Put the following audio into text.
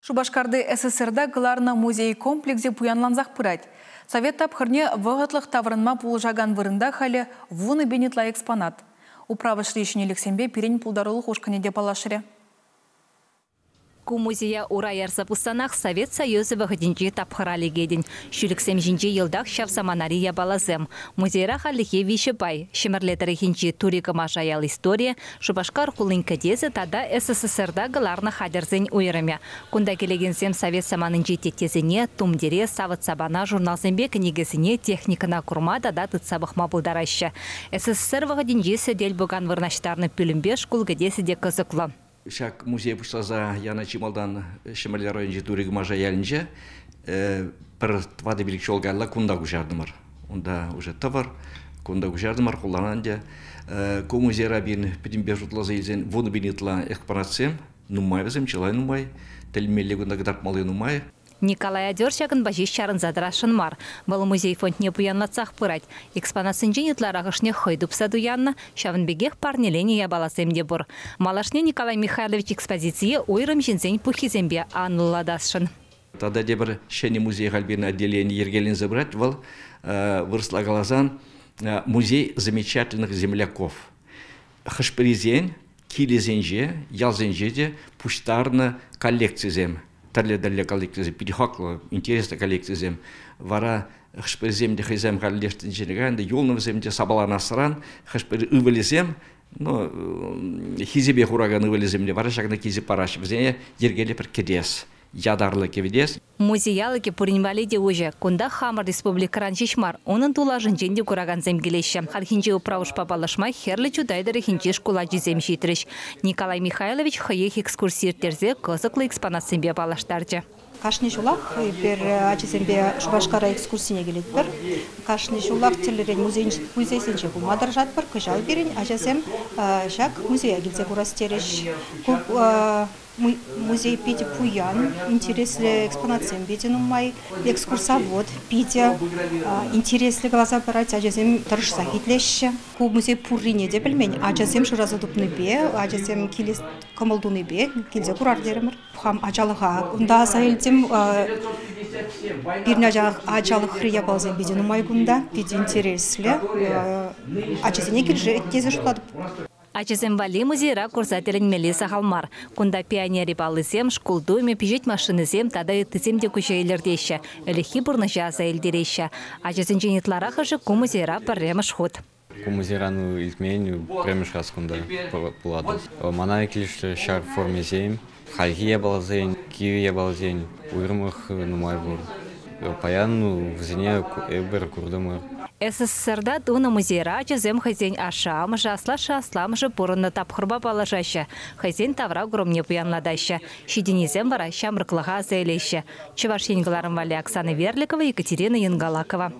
Шупашкарти СССРта кӑларнӑ музей комплексӗ пуянлансах пырать. Совет тапхӑрне вӑхӑтлӑх таврӑнма пулӑшакан вырӑнта халӗ 10,000 ытла экспонат. Управӑшри ҫӗнӗлӗхсемпе пирӗн пултарулӑх ушкӑнӗ те паллашрӗ. Ку музея ура ярса пуссанах Совет Союзӗ вӑхӑтӗнчи тапхӑра лекетӗн. Ҫӳлӗксем ҫинче йӑлтах ҫав саманари япаласем. Музейра хальлӗхе виҫӗ пай: Ҫӗмӗрле тӑрӑхӗнчи Тури Кӑмаша ял историйӗ, Шупашкар хулин кӗтесӗ тата СССРта кӑларнӑ хатӗрсен уйрӑмӗ. Кунта килекенсем совет саманинчи теттесене, тумтире, савӑт-сапана, журналсемпе кӗнекесене, техникӑна курма тата тытса пӑхма пултараҫҫӗ. СССР вӑхӑтӗнчи сӗтел-пукан вырнаҫтарнӑ пӳлӗмпе шкул кӗтесӗ те кӑсӑклӑ. Ҫак музей пуҫласа янӑ чи малтан Ҫӗмӗрле районӗнчи Тури Кӑмаша ялӗнче пӗр 4-5 ҫул каялла кунта куҫартӑмӑр. Унта уже тӑвӑр, кунта куҫартӑмӑр, хулана ӗнтӗ. Ку музейра пирӗн пӗтӗмпе шутласа илсен 10,000 ытла экспонатсем, нумай вӗсем, чылай нумай. Тӗлӗнмелли кунта кӑтартмалли нумай. Николай Адёр ҫакӑнпа ҫеҫ чарӑнса тӑрасшӑн мар. Вӑл музей фондне пуянлатсах пырать. Экспонатсенчен ытларахӑшне хӑй тупса туяннӑ, ҫавӑн пекех парнеленӗ япаласем те пур. Малашне Николай Михайлович экспозицие уйрӑм ҫынсен пуххисемпе анлӑлатасшӑн. Тата тепӗр ҫӗнӗ музей халь пирӗн отделени йӗркеленсе пырать. Вӑл, вырӑсла каласан, музей замечательных земляков. Хӑш-пӗрисен килӗсенче, ялсенче те пуҫтарнӑ коллекцисем, тӗрлӗ-тӗрлӗ коллекцисем, питӗ хаклӑ, интереслӗ коллекцисем. Вара хӑш-пӗрисем те хӑйсем халь леш тӗнчене кайнӑ, юлнӑ вӗсем те сапаланасран хӑш-пӗр ывӑлӗсем, ну, хисепе хуракан ывӑлӗсем те вара ҫакна килсе параҫҫӗ. Вӗсене йӗркеллӗ пӗр кӗтес, ятарлӑ кӗтес. Музей алӑкӗ пурин валли те уҫӑ. Кунта хамӑр республикӑран ҫеҫ мар, унӑн тулашӗнчен те куракансем килеҫҫӗ. Хальхинче управӑшпа паллашма Хӗрлӗ Чутай тӑрӑхӗнчи шкул ачисем ҫитрӗҫ. Николай Михайлович хӑех экскурси ирттерсе кӑсӑклӑ экспонатсемпе паллаштарчӗ. Кашни ҫулах эпир ачасемпе Шупашкара экскурсине килетпӗр. Кашни ҫулах тӗрлӗрен музейсенче пулма тӑрӑшатпӑр. Кӑҫал пирӗн ачасем ҫак музея килсе курас терӗҫ. Ку музей питӗ пуян, интереслӗ экспонатсем питӗ нумай. Экскурсовод питӗ интереслӗ каласа парать, ачасем тӑрӑшсах итлеҫҫӗ. Ку музей пуррине те пӗлмен, ачасем шыраса тупнипе, ачасем килес кӑмӑл тунипе килсе курар терӗмӗр. Хам ачалӑха кунта аса илтӗм. Пирӗн ачалӑхри япаласем питӗ нумай кунта, питӗ интереслӗ. Ачасене килӗшет тесе шутлатӑп. Ачасем валли музейра курса тӗлӗнмелли сахал мар. Кунта пионери паллисем, шкул тумӗ, пичет машинисем тата ыттисем те куҫа илӗртеҫҫӗ, ӗлӗкхи пурнӑҫа аса илтереҫҫӗ. Ачасенчен ытларахӑшӗ ку музейра пӗрремӗш хут. Ку музейран илтмен, пӗрремӗш раз кунта пулатӑп. Мана килӗшрӗ ҫар формисем, хальхи япаласен, кивӗ япаласен уйрӑмах нумай пур. Паян вӗсене эпир куртӑмӑр. СССРта тунӑ музейра ачасем хӑйсен ашшӗ-амӑшӗ, аслашшӗ-асламӑшӗ пурӑннӑ тапхӑрпа паллашаҫҫӗ, хӑйсен тавра курӑмне пуянлатаҫҫӗ. Ҫитӗннисем вара ҫамрӑклӑха аса илеҫҫӗ. Чӑваш Ен кӑларӑм валли Оксана Верликова, Екатерина Янгалакова.